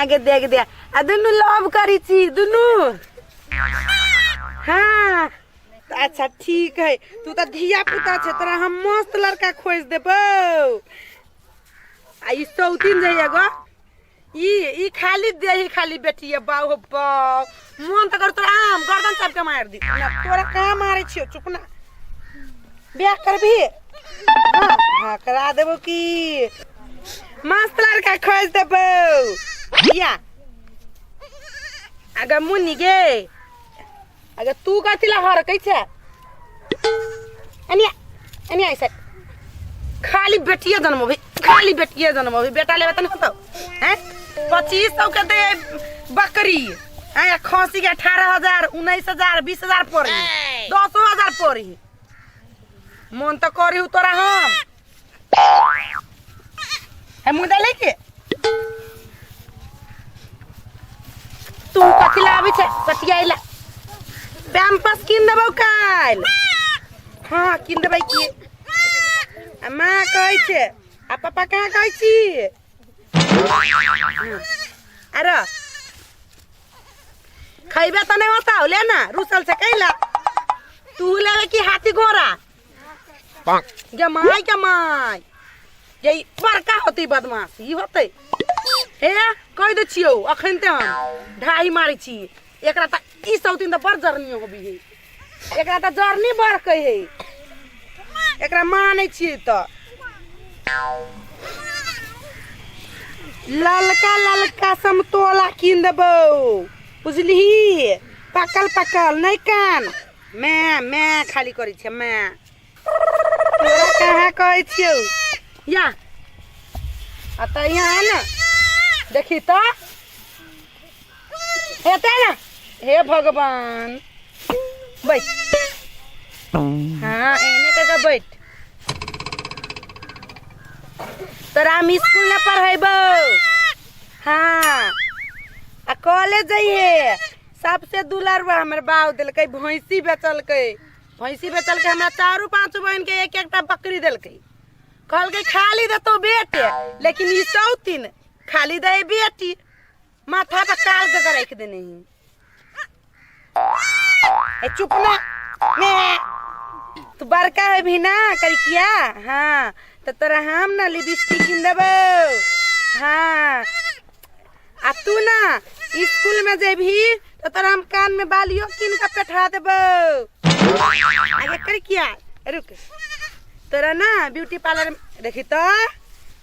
आगे देख दे आ दुनू लव करी छी दुनू। हाँ अच्छा ठीक है, तू तऽ धिया पुता छे, तोरा हम मस्त लड़का खोज देबौ। आ ई सौतीन जे एगो ई खाली देही खाली बेटी बाऊ हो बाऊ, मन तऽ कर तोरा आम गर्दन चाप के मार दी ना। तोरा कहाँ मारे छियो, चुप ना। ब्याह करबी? हाँ हाँ करा देबो की, मस्त लड़का खोज देबो। या अगर मुन्नी गे, अगर तू कथी ला हरकै छे? एनी एनी ऐसे खाली बेटिए जन्म, खाली बेटिए जन्म, बेटा लेबे त नहीं होतौ। हैं 2500 के दे बकरी हैं, खसी के 18,000 19,000 20,000 पड़ी, 10,000 पड़ी। मन तो करी तोरा हम है मुदा लेके तू कथी ला आबै छै सटियाइला? पैम्पस कीन देबौ काल्हि। हाँ कीन देबै की। आ माँ कहै छै आ पापा कहाँ कहै छी? अरे खैबे तऽ नहि होतौ, ले ना, रुसल छै कैला? तू लेबे की हाथी घोड़ा? गे my गे my, ये बड़का होतै बदमाशी होतै। हे कहि दै छियौ, अखन ते हम ढाई मारै छी एकरा। तऽ ई सौतीन तऽ बड़ जरनी होबी है, एकरा तऽ जरनी बड़कै है, एकरा मानै छियै तऽ। ललका ललका समतोला कीन देबौ, बुझलिही? पकल पकल नहि कान, मैं मैं खाली करै छियै मैं। तोरा कहाँ कहै छियौ? या आ तऽ यहाँ ने देखी तऽ हेतै ने। हे भगवान, बैठ। हाँ एहने कऽ के बैठ। तोरा हम स्कूल न पढ़ेबौ। हाँ आ कॉलेज जइहे। सबसे दुलरुआ हमर बाप देलकै, भैंसी बेचलकै, भैंसी बेचलकै, हमरा चारू पाँचो बहिन के एक एकटा बकरी देलकै। कहलकै खाली देतौ बेटे, लेकिन ई सौतीन खाली दे बेटी, माथा पर काल के रख देने ही। ए चुप ना, मैं तू बड़का है भी ना करिकिया। हाँ तो तोरा हम ना लिपस्टिक किन देबौ। हाँ आ तू ना स्कूल में जेबही तो तोरा हम कान में बालियो किन के पेठा देबौ। आगे करिकिया रुक, तोरा ना ब्यूटी पार्लर में देखी तो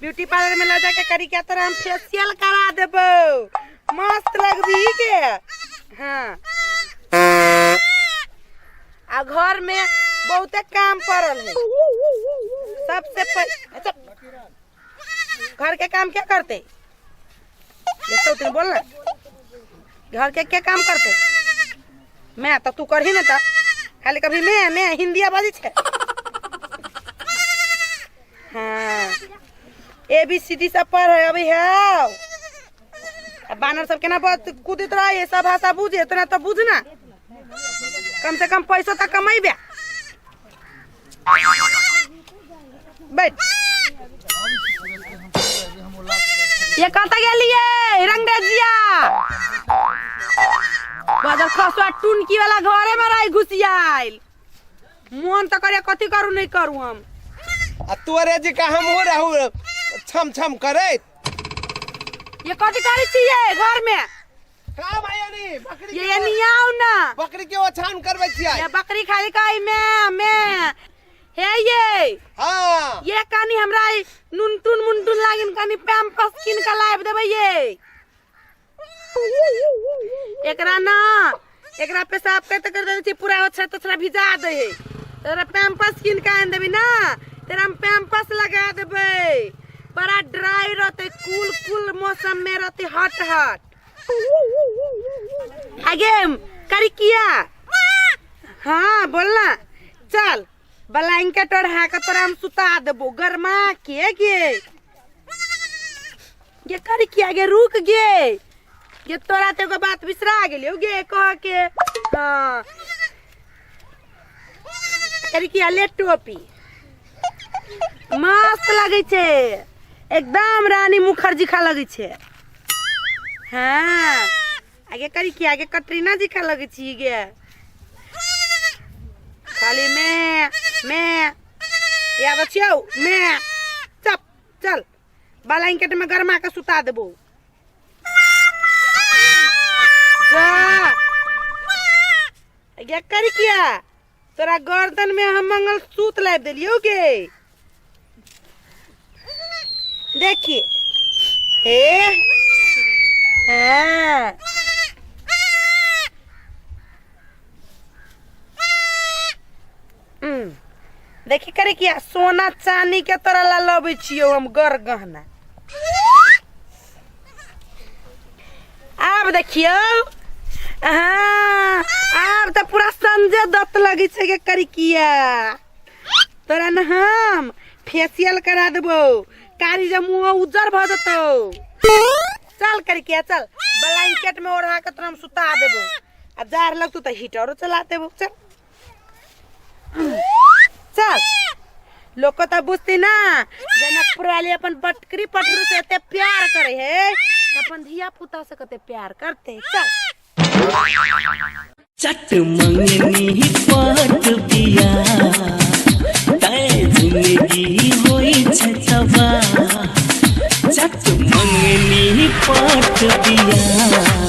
ब्यूटी पार्लर में ल जाके करिकिया तोरा हम फेशियल करा देबौ, मस्त लगबी के। हाँ आ घर में बहुते काम पड़ल है। सबसे अच्छा घर के काम क्या करते ये सब तुम बोल ना, घर के क्या काम करते? मैं तो तू करही ना, खाली कभी मैं हिंदिया बाजी छे। हाँ ए बी सी डी सब पढ़ है अभी है। अब बानर सब केना कूदित रहे, सब भाषा बुझे इतना तो बुझ ना, कम से कम पैसा तो कमेबे। बैठ। ये कतऽ गेलियै रंगरेजिया? बाजल खसुआ टुनकी वाला घरे में रही घुसियाइल। मोन तऽ करे कथी करू नहीं करू हम। आ तोरे जी का हम हो रहू छम छम करैत। ये कथी करै छियै घर में? का भाई यानी बकरी ये ये आओ ना, बकरी के ओछान करबै छियै। ये बकरी खाली खाई मैं हे ये। हाँ ये कनी हमरा नुनटुन मुनटुन लागिन कनी पैम्पस किन के लाइब देबै ये। एकरा ना एकरा पेशाब करते कर दै छी पूरा ओछा तोछरा भिजा दै है। तोरा पैम्पस किन के आनि देबी ना, तेरा हम पैम्पस लगा देबै, बड़ा ड्राई रहतै, कूल कूल मौसम में रहतै, हट हट। आगे करिकिया हाँ बोल ना, चल ब्लैंकेट ओढ़ा के तोरा हम सुता देबो गरमा के गे। गे करिकिया गे रुक गे, गे तोरा तो एगो बात बिसरा गेलियो गे कह के। हाँ करिकिया ले टोपी, मस्त लगै छै, एकदम रानी मुखर्जी खा लगै छै। हाँ आगे करी की आगे कटरीना जी का लगे छी गे खाली मैं मैं या बचियो मैं चप चल ब्लैंकेट में गरमा के सुता देबो जा गे करी किया तोरा गर्दन में हम मंगलसूत्र लाबि देलियौ गे देखिए हे हाँ देखी करे किया सोना चांदी के तोरा ला लबै छियौ हम गर गहना आब देखियौ हाँ आब तऽ पूरा संजय दत्त लगै छै गे करिकिया तोरा ने हम फेसियल करा देबौ कारी जे मुँह उज्जर भऽ जेतौ चल करिकिया चल ब्लैंकेट में ओढ़ा के तोरा हम सुता देबौ आ जाड़ लगतौ तऽ हीटरो चला देबौ चल चल लोग तो बुझती ना जनकपुर वाली अपन बटकरी पटरू से एते प्यार करे है तो अपन धिया पुता से कते प्यार करते चल चट मंगनी पट पिया तै जिंदगी होई छै तबाह चट मंगनी पट पिया।